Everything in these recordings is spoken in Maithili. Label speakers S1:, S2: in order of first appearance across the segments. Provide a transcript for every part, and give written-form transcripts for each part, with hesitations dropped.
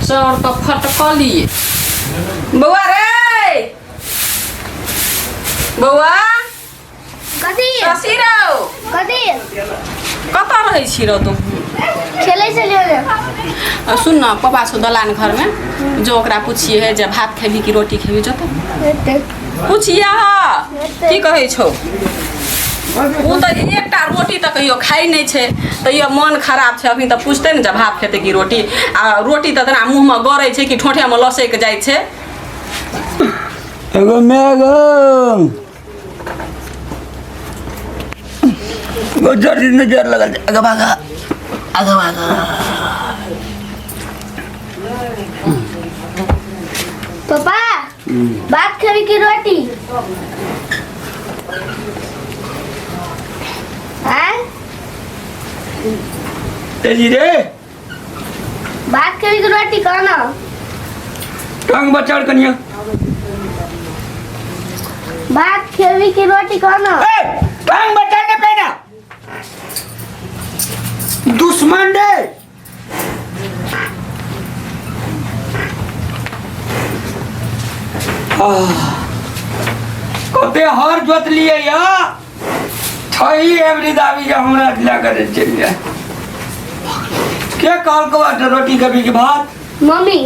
S1: चाउर तऽ फटकलियै बौआ रे बौआ
S2: कथी
S1: शशि रौ
S2: कथी
S1: कतऽ रहै छी रौ तू
S2: खेलै छलियै ने
S1: आ सुन न पापा छौ दलान घरमे जो ओकरा पुछिए है जे भात खेबही कि रोटी खेबही जो तऽ
S2: हेतै
S1: पुछिए ह की कहै छौ ओ तऽ एकटा रोटी तऽ कहियो खाइ नहि छै तैयो मन खराब छै अखनी तऽ पुछतै ने जे भात खेतै कि रोटी आ रोटी तऽ तेना मुँहमे गड़ै छै कि ठोंठेमे लसकि जाइ छै
S3: एगो माय गो गो जल्दी नजर लगल छै। आगे भागा आगे भागा
S2: पापा भात खेबी की रोटी आँय
S3: तेजी रे
S2: भात खेबी की रोटी कह ना
S3: टांग बचाड़ कनिया
S2: भात खेबी की रोटी कह ना
S3: ए टांग बचाड़ ने पेना दुश्मन रे कते हर जोतलियै या ठही एवरी दाबी जे हमरा लए कर चलि जाय के कहलको बाटे रोटी कभी के भात
S2: मम्मी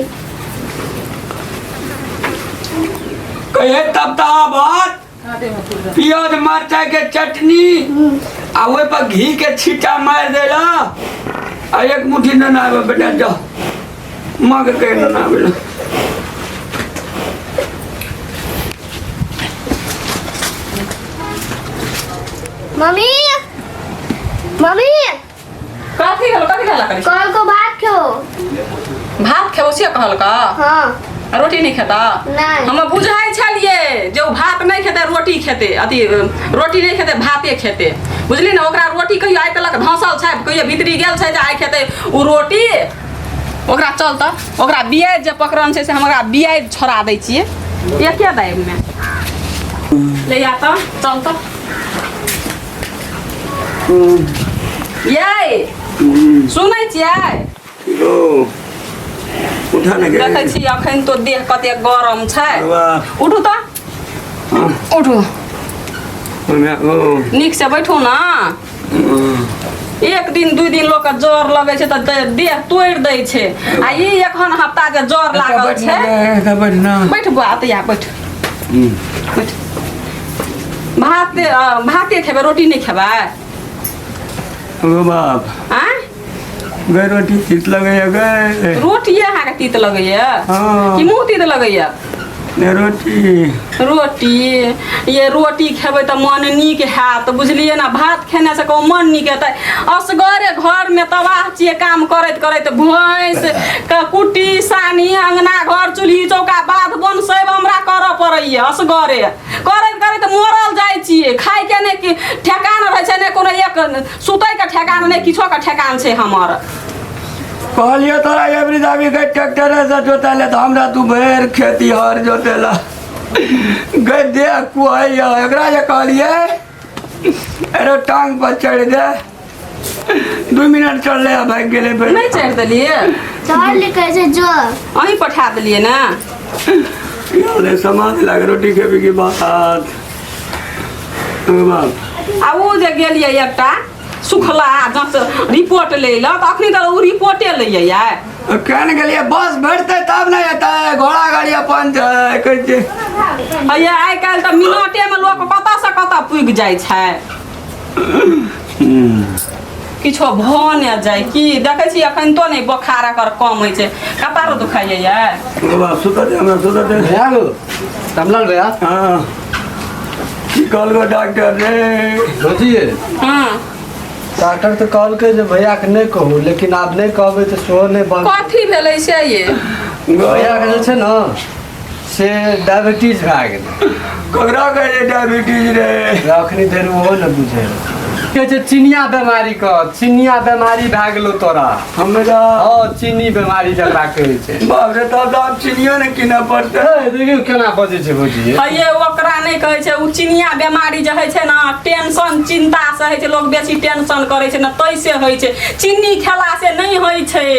S3: कहे तब ता भात प्याज मरचाई के चटनी आ ओहि पर घी के छीटा मारि देला आ एक मुट्ठी नेने आबे बेटा जाओ माँ के कहे नेने आबे ला।
S2: मम्मी मम्मी
S1: कथी भेलो कथी हल्ला करै छी
S2: कल को भात खेओ
S1: भात खेबो से कहलका
S2: हाँ
S1: आ रोटी नहि खेता
S2: नहि।
S1: हम बुझाइ छलियै जे ओ भात नहि खेतै रोटी खेतै अथी रोटी नहि खेतै भाते खेतै बुझली ने ओकरा रोटी कहियो आइ तलक धँसल छै कहियो भीतरी गेल छै जे आइ खेतै ओ रोटी ओकरा चल तऽ ओकरा बियाज जे पकड़न छै से हम ओकरा बियाज छोड़ा दै छियै एके दाबिमे ले आ तऽ चल तऽ यै सुनै छियै
S3: ओ उठा ने
S1: देखै छी अखन तो देह कते गरम छै
S3: वाह।
S1: उठू तऽ उठू
S3: ओ
S1: नीक से बैठू ने एक दिन दू दिन लोक के जर लगै छै तऽ देह तोड़ि दै छै आ ई एखन हफ्ता के जर लागल छै
S3: बैठ ना
S1: बैठ बौआ तऽ या बैठ बैठ भात भाते खेबै रोटी नहि खेबै
S3: ओ बाप
S1: आँय
S3: गए रोटी तीत लगैया गए
S1: रोटिए अहाँके तीत लगैया
S3: हाँ।
S1: कि मुँह तीत लगैया
S3: ने रोटी
S1: रोटी ये रोटी खेबै तऽ मन नीक हैत बुझलियै ने भात खेने से कहू मन नीक हेतै असगरे घरमे तबाह छियै काम करैत करैत भैंस के कुट्टी सानी अंगना घर चूल्ही चौका बाध बन सब हमरा करऽ पड़ैया असगरे करैत करैत मरल जाइ छियै खाइके नहि कि ठेकान रहै छै नहि कोनो एक सुतैके ठेकान नहि किछोके ठेकान छै हमर
S3: कहलियो तोरा एबरी दाबी के ट्रैक्टर से जोतेले तऽ हमरा तू भरि खेती हर जोतेला गए देह कुहैया एकरा जे कहलिए अरे टांग पर चढ़ दे 2 मिनट चढ़ले आ भागि गेलै फेर
S1: नहि चढ़ि देलियै
S2: चढ़ लिखै छै जो
S1: अहीं पठा देलियै ने
S3: यार समाज लाग रोटी खेबी की भात ओ बाप
S1: आ ओ जे गेलियै एकटा सुखला जाँच रिपोर्ट लै लए तऽ अखनी तऽ ओ रिपोर्टे लैए यै
S3: केहन गेलियै बस भेटतै तब ने एतै घोड़ा गाड़ी अपन छै कहै छै
S1: हैया आइ काल्हि तऽ मिनटेमे लोक कतऽसँ कतऽ पुगि जाइ छै किछो भऽ ने जाय की देखै छी एखन तो नहि बोखार एकर कम होइ छै कपारो दुखाइए यै
S3: बाबा सुतऽ दे हमरा सुतऽ दे
S4: भैया गो रामलाल भैया
S3: हाँ की कहलको डॉक्टर रे
S4: भौजी
S1: हँ
S4: डॉक्टर तऽ कहलकै जे भैया के नहि कहू लेकिन आब नहि कहबै तऽ सेहो नहि बंद
S1: कथी भेलै से ये
S4: भैया के जे छै ने से डायबिटीज भए गेलै
S3: ककरा कहै छै डायबिटीज रे
S4: अखनी धरि ओहो नहि बुझै कहै छै चिनिया बेमारी क, चिनिया बेमारी भए गेलौ तोरा।
S3: हमरा?
S4: हँ, चीनी बेमारी जकरा कहै छै।
S3: बाप रे, तब तऽ आब चिनियो ने कीनऽ पड़तै।
S4: ए, देखियौ केना बजै छै भौजी।
S1: हे, ओकरा नहि कहै छै। ओ चिनिया बेमारी जे होइ छै ने, टेंशन चिंता से होइ छै। लोग बेसी टेंशन करै छै ने, तैसे होइ छै। चीनी खेला से नहि होइ छै।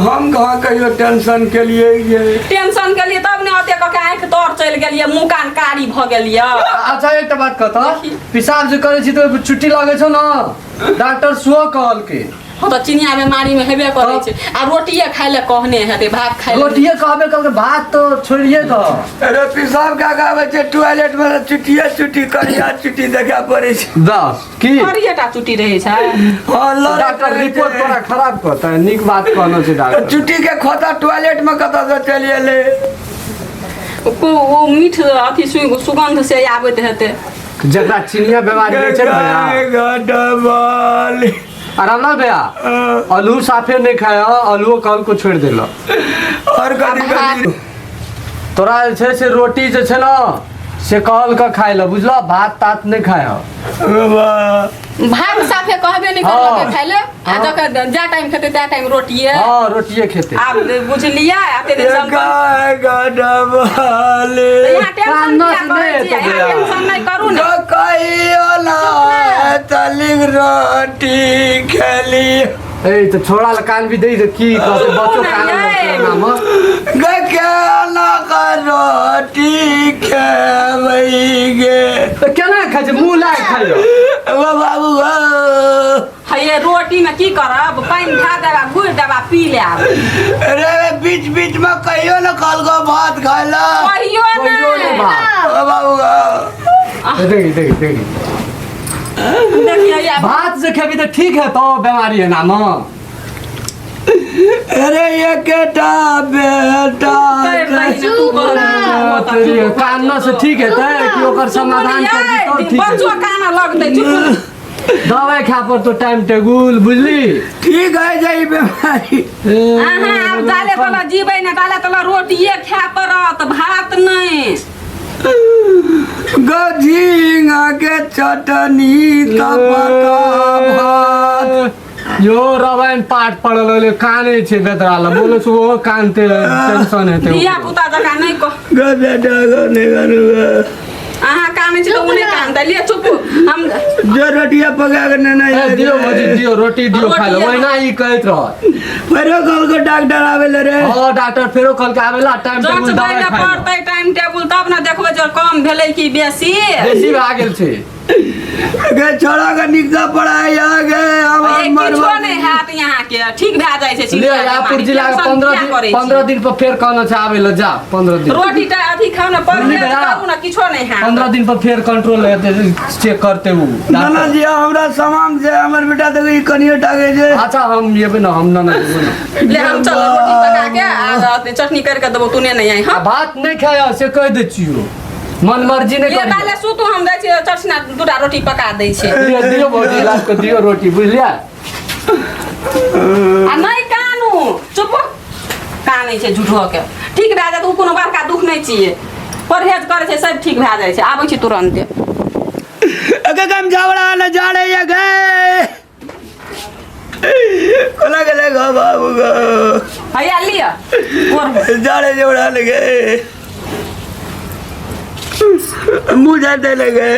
S3: हम कहाँ कहियो टेंशन केलिए ये?
S1: टेंशन केलिए तब ने ओते कऽ के आँखि तर चलि गेलियै, मुँह कान कारी भऽ गेलियै।
S4: अच्छा, एकटा बात कहतऽ, पेशाब जे करै छी तऽ ओहिपर चुट्टी लगै छौ ने? डॉक्टर सेहो कहलकै।
S1: हँ, तऽ चिनिया बेमारी मे हेबे करै छै। आ रोटिए खाय लए कहने हेतै, भात खाय लए?
S4: रोटिए कहबे कहलकै, भात तऽ छोड़िए दह।
S3: अरे, पेशाब कए कऽ आबै छै टॉयलेट में, चुटिए चुटी करिया चुटी देखा पड़ै छै।
S4: दस की
S1: करिएटा चुटी रहै छै?
S3: हँ, लड़ैत
S4: डॉक्टर
S3: रहै
S4: रिपोर्ट
S3: छै।
S4: तोरा खराब कहतै? नीक बात कहनो छै डॉक्टर।
S3: चुट्टी के खोता टॉयलेट में कतऽ से चलि एलै?
S1: ओ मीठ अथी सुगंध से आबैत हेतै।
S4: जकरा चिनिया बीमारी होइ छै ने भैया,
S3: गडबल।
S4: आराम ना भैया, आलू साफे नहीं खाया, आलूओ कल को छोड़ देला।
S3: और कथी कथी?
S4: तोरा जे छै से रोटी जे छै ने से कहल के खाय ले, बुझलो? भात तात नहीं खाय।
S3: वाह।
S1: भात साफे कहबे नहि करलकै खाय ले। आ जकर जा टाइम खेतै ता टाइम रोटिए।
S4: हाँ, रोटिए खेते।
S1: आब बुझलियै, एते दिन संकल्प
S3: गडबल।
S1: यहाँ टेंशन
S4: कान्ना
S1: किया
S4: से
S1: करै
S4: नहि
S1: छियै?
S4: हेतौ
S1: यहाँ
S4: भैया।
S1: टेंशन नहि करू ने।
S3: कहियो ना तलिक रोटी खेली।
S4: ए, तो छोड़ा ल कान भी दे दे, की कहते बच्चो कान
S1: ये।
S4: नाम।
S3: केना का रोटी खेबै गे?
S4: तो केना खाइ छै? मुंह लाग खाइयो।
S3: ओ बाबू गो।
S1: हे, रोटी में की करब? पानि धए देब आ गुड़ि देब आ पी लेब।
S3: अरे, बीच बीच में कहियो ना कहलको भात खाय ला।
S1: कहियो
S4: कहियो
S1: नहि।
S4: नहि भात।
S3: ओ बाबू गो।
S4: देखी देखी देखी।
S1: देखियौ या।
S4: भात जे खेबी तऽ ठीक है तो बीमारी है नाम।
S3: अरे, एकेटा बेटा।
S1: कर दही ने, तू कह।
S4: कान्ना से ठीक हेतै कि ओकर समाधान करबी तब ठीक
S1: बच्चो
S4: हेतै?
S1: काना लगतै, चुप।
S4: दवाइ खा पड़तो टाइम टेबुल, बुझली?
S3: ठीक है जाई बीमारी।
S1: अहाँ आब जाले तला जीबै ने ताले तला रोटिए खाय पड़त, भात नहि।
S3: गझिंगा के चटनी तपका भात।
S4: यो रामायण पाठ पढ़ल होले, काने छै बेदरा ल बोले छै, ओहो कानते, टेंशन हेतै।
S1: धिया पुता जकाँ नहि कह।
S3: गो बेटा गो, नहि करू गो।
S1: अहाँ कानै छी तऽ ओ नहि कानतै। लिए, चुप, हम
S3: जो रोटिया पका के नेने
S4: ए, दियो भौजी, दियो रोटी, दियो खाय ले।
S1: रोटिये।
S4: ओहिना ई कहैत रहत।
S3: फेरो कहलको डॉक्टर आवे ले रे।
S4: हाँ, डॉक्टर फेरो कहलकै आबेला टाइम
S1: जाँच
S4: टेबुल दवाइ
S1: ले
S4: खाय ले।
S1: पड़तै टाइम टेबुल, तब ने देखबै जे कम भेलै कि बेसी।
S4: बेसी भए गेल छै।
S3: गे छोड़ा के निक से पढ़ाई आ गे हम
S1: ए, किछो
S3: मरवा।
S1: नहि हैत यहाँके, ठीक भए जाइ छै।
S4: ले
S1: चिनिया
S4: रायपुर
S1: बेमारी।
S4: जिला के
S1: टेंशन
S4: 15
S1: किया
S4: दिन
S1: करै छी?
S4: 15 दिन पर फेर कहना छै आबै ले, जा 15 दिन।
S1: रोटी टा अथी खाउ ने,
S4: बुझली
S1: परहेज
S4: भैया?
S1: करू ने, किछो नहि हैत।
S4: 15 दिन पर फेर कंट्रोल हेतै, चेक करते उ
S3: नाना जी, हमरा सामान छै, हमर बेटा देखो ई कनियो टाके छै।
S4: अच्छा, हम एबै ने, हम नाना जेबै ने।
S1: ले, हम चल, रोटी पका के आ अथी चटनी करके देबो, तू ने नहीं आई।
S4: आ
S1: हाँ।
S4: भात नहि खाय से कहि दै छियौ, मन मर्जी नहि
S1: ले
S4: करियौ।
S1: ताले सुतू, हम जाइ छियै चटनी दूटा रोटी पका दै छियै।
S4: लिअ, दियौ भौजी, लाब कऽ दियौ रोटी, बुझलियै?
S1: आ नहि कानू, चुप। कानै छै झूठो के। ठीक भए जायत, ओ कोनो बड़का दुख नहि छियै। परहेज करै छै सब ठीक भए जाइ छै। आबै छी तुरन्ते।
S3: अगे कम जावड़ा न जाड़े ये गए कोला गेले गो बाबू गो।
S1: हैया लिअ, ओढ़।
S3: जाड़े जोड़ा लगे मुँह जाते लगे।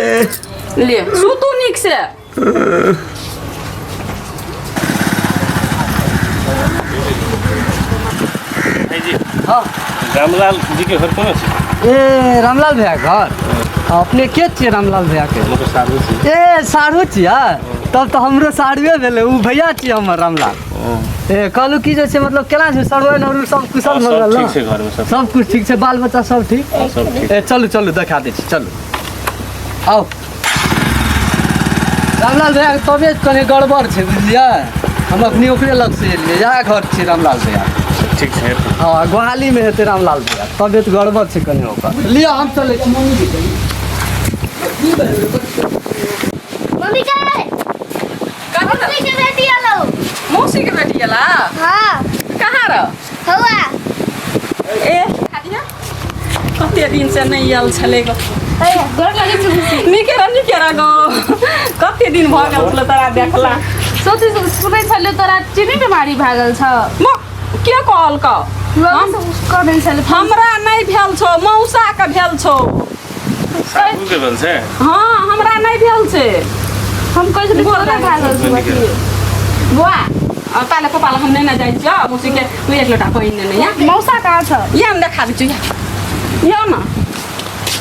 S1: ले, सुतू नीक से।
S5: जी।
S4: हाँ।
S5: रामलाल जी के घर कोना छै?
S4: ए, रामलाल भैया घर अपने के छियै? रामलाल भैया के?
S5: हमर साधु छी।
S4: ए, साढ़ू छियै? तब तऽ हमरो साढ़ुए भेलै, ओ भैया छियै हमर रामलाल। ए, कहलहुँ की जे छै, मतलब केना छै सरुआइन और सब कुशल
S5: हाँ, सब
S4: मंगल
S5: ठीक
S4: ने?
S5: छै, घरमे सब।
S4: सब कुछ ठीक छै? बाल बच्चा सब ठीक?
S5: हाँ, सब ठीक।
S4: ए, चलू चलू, देखा दै छी, चलू आउ। रामलाल भैया के तबियत कनि गड़बड़ छै, बुझलियै? हम अखनी ओकरे लग से एलियै, इएह घर छै रामलाल भैया।
S5: ठीक छै।
S4: हँ, गोहालीमे हेतै रामलाल भैया, तबियत गड़बड़ छै कनि ओकर। लिअ, हम चलै छी।
S2: मम्मी के मम्मी के बेटी आलो।
S1: मौसी के बेटी एला?
S2: हाँ।
S1: कहाँ रह?
S2: हवा।
S1: ए, खा दिया। कते दिन से नहि आयल छलै गो।
S2: गोर लगै छै खुशी।
S1: नीके रह, नीके रह गो। कते दिन भऽ गेल छलै तोरा देखला।
S2: सोचै सुनै छलियै तोरा चीनी बीमारी भए गेल छ।
S1: म के कहलकौ?
S2: लोग सब कहने छलै।
S1: हमरा नहि भेल छौ, मौसा के भेल छौ।
S5: साबुन के भेल छै?
S1: हाँ, हमरा नहि भेल छै।
S2: हम कहै छलियै तोरा भए गेल छौ अथी।
S1: बौआ, ताले पप्पा लग हम नहि ने जाइ छियौ। मौसी के तू एक लोटा पानि नेने या।
S2: मौसा कहाँ छ?
S1: या हम देखा दै छियौ, या या न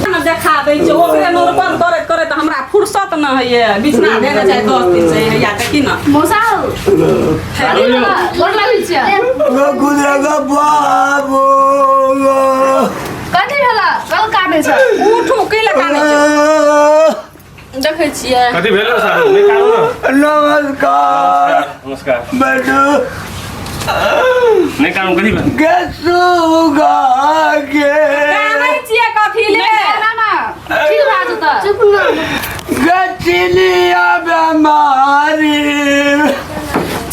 S1: न देखा दै छियौ। ओकरे नोरपन करैत करैत हमरा फुर्सत न होइए। बिछना देने छै 10 दिन से या देखी न।
S2: मौसा गोर लगै छियै।
S3: गो गुजरा गो बाबू गो।
S2: कथी भेल? कल कानै छ?
S1: उठू, के लए कानै छै? देखै छियै।
S5: कथी भेलो साहब? नहि कानू न।
S3: नमस्कार।
S5: नमस्कार।
S3: बैठू।
S5: नहि कानू, कथी भेल?
S3: गे सुगा गे।
S1: कानै छियै कथी ले?
S2: ना ना, ठीक भए जेतै। चुप न।
S3: गे चिनिया बेमारी।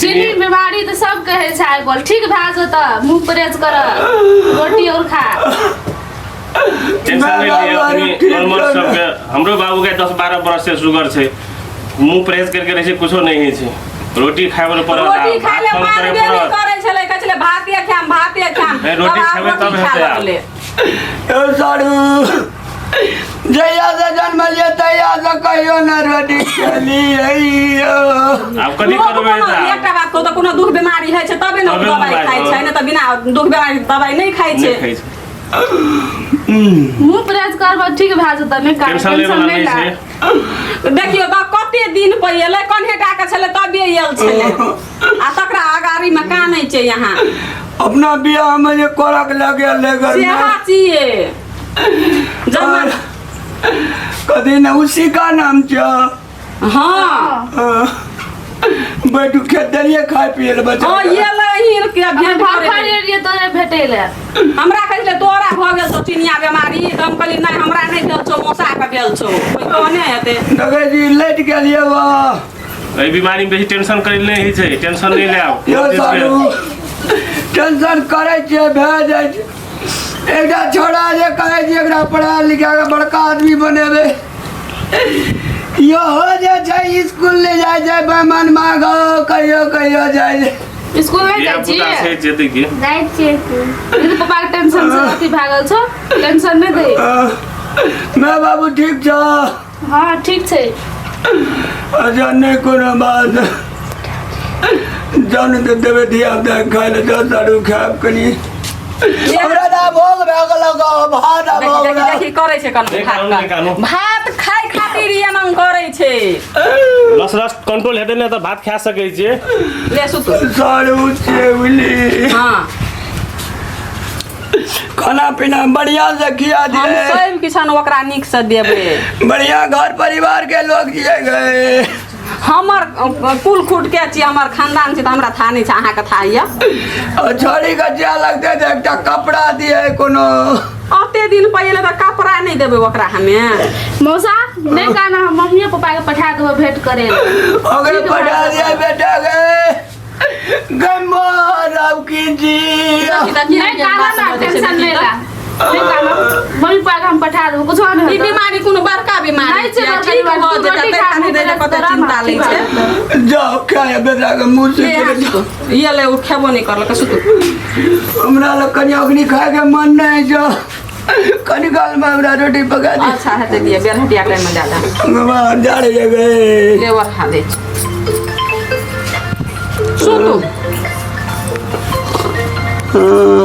S2: चीनी बीमारी तऽ सब कहै छै आइ काल्हि। ठीक भए जेतै, मुँह परहेज कर, रोटी और खा।
S5: टेंशन नहि लिअ। अखनी नॉर्मल सबके, हमरो बाबू के 10-12 बरस से शुगर छै। मुँह परहेज करके रहै छै, कुछो नहि होइ छै। रोटी खाय वाला पड़त।
S1: रोटी खाय
S5: भात
S1: ले
S5: कम करे
S1: मानबे नहि
S5: पड़त।
S1: करै छलै, कहै छलै भाते खाम, भाते खाम।
S5: नहि, रोटी
S1: तब आब
S5: खेबै तब
S1: रोटी खाय
S5: हेतै आब।
S1: लगलै।
S3: ए साड़ू, जहिया से जन्मलियै तहिया से कहियो न रोटी खेलियै।
S5: आब कथी
S1: लोक
S5: करबै
S1: कोनो
S5: तऽ आब?
S1: एकटा बात कहू तऽ कोनो दुख बीमारी होइ छै तबे ने
S5: तबे
S1: दवाइ
S5: दवाइ
S1: खाइ छै,
S5: हँ।
S1: नहि तऽ बिना दुख बीमारी के दवाइ नहि खाइ
S5: नहि
S1: छै।
S5: खाइ छै।
S2: मुँह परहेज करबै, ठीक भए जेतै। नहि कान
S5: टेंशन लै
S2: टेंशन
S5: वाला
S2: नहि
S5: नहि
S2: ला।
S5: छै।
S1: देखियौ तऽ कते दिन पर एलै, कन्हे टा के छलै तबे आयल छलै आ तकरा अगाड़ी मे कानै छै यहाँ।
S3: अपना बियाह में जे कोरक लगेल रहै घर में।
S1: सेहा छियै जमा।
S3: कथी ने उसी का नाम छ?
S1: हाँ।
S3: बैठू, खेत देलियै खाय पिए लए बच्चा।
S1: हाँ, ये लही के भेंट
S2: हम
S1: करे।
S2: भाग रहियै तोरे भेटै लए।
S1: हमरा कहै छलै तोरा भऽ गेल छौ चिनिया बेमारी, तऽ हम कहलियै नहि, हमरा नहि भेल छौ, मौसा के भेल छौ। कोइ कहने हेतै?
S3: देखै छी लटि गेलियै वाह।
S5: एहि बीमारी में बेसी टेंशन करै नहि होइ छै। टेंशन नहि लेब।
S3: यौ सालू, टेंशन करै छियै भए जाइ छै। एकटा छोड़ा जे कहै छै एकरा पढ़ा लिखा कऽ बड़का आदमी बनेबै, इहो जे छै इसकुल नहि जाइ छै। बेमन मागो कहियो कहियो जाइ छै।
S2: स्कूल नहि जाइ
S5: धिया पुता
S2: छी?
S5: छै जेतै की।
S2: जाइ छियै। पप्पा के टेंशन से अथी भए गेल छौ, टेंशन नहि दे।
S3: माय बाबू ठीक छौ?
S2: हाँ, ठीक छै।
S3: अच्छा, नहि कोनो बात। जाउ ने तऽ देबै धिया पुता खाय लए। जाउ सारू, खायब कनि। हमरा तऽ भोग भए गेल गो, भात आ
S1: देखी
S3: भोग।
S1: देखी देखी करै छै कनु।
S5: नहि
S1: भात
S5: कानू, नहि कानू।
S1: भात खाय खातिर एना करै छै।
S5: रस रस कंट्रोल हेतै ने तऽ भात खा सकै छियै।
S1: ले सुतू।
S3: सारू चेवली।
S1: हाँ।
S3: खाना पीना बढ़िया से खिया
S1: हम
S3: दिए।
S1: सब किछु ने ओकरा नीक से देबै।
S3: बढ़िया घर परिवार के लोग जिए गए।
S1: हमर कुल खुट के छी, हमर खानदान छी, तऽ हमरा था नहि छै, अहाँके था यऽ।
S3: और छोड़ी के जिया लगते तऽ एकटा कपड़ा दिए कोनो।
S1: ओते दिन पहिले तऽ कपड़ा नहि देबै ओकरा हमे।
S2: मौसा, नहि कहना, हम मम्मियो पप्पा के पठा देबो भेंट करे लए।
S3: ओकरे
S2: ठीक
S3: पठा
S2: बा।
S3: दिया बेटा के गमर अब की जी।
S1: देखी देखी
S2: नहि
S1: के
S2: कहना
S1: बात
S2: ना,
S1: बजै छै,
S2: टेंशन
S1: देखी
S2: नहि
S1: तऽ।
S2: ला। नहि कहना, मम्मी पप्पा के हम पठा देबो, कुछो नहि
S1: ई
S2: हेतौ।
S1: बीमारी कोनो बड़का बीमारी
S2: नहि छै
S1: छै?
S2: बड़का
S1: ठीक
S2: बीमारी,
S1: भऽ
S2: तू
S1: जेतै।
S2: रोटी
S1: ताहि
S2: खा,
S1: खातिर
S2: मुँह
S1: जे कते
S2: पर
S1: चिन्ता लै
S2: ठीक
S1: छै।
S3: जाओ खाए बेटा के मुँह से
S1: ले यहाँ सुतू। ये ले, ओ खेबो नहि करलक, सुतू।
S3: हमरा लग कनि अग्नि खाय के मन नहीं जो कनि काल में हमरा रोटी पका दे।
S1: अच्छा हेतै, दिअ बेरहटिया टाइममे दए दे।
S3: जा रही गए।
S1: ले खा दै छी, सुतू।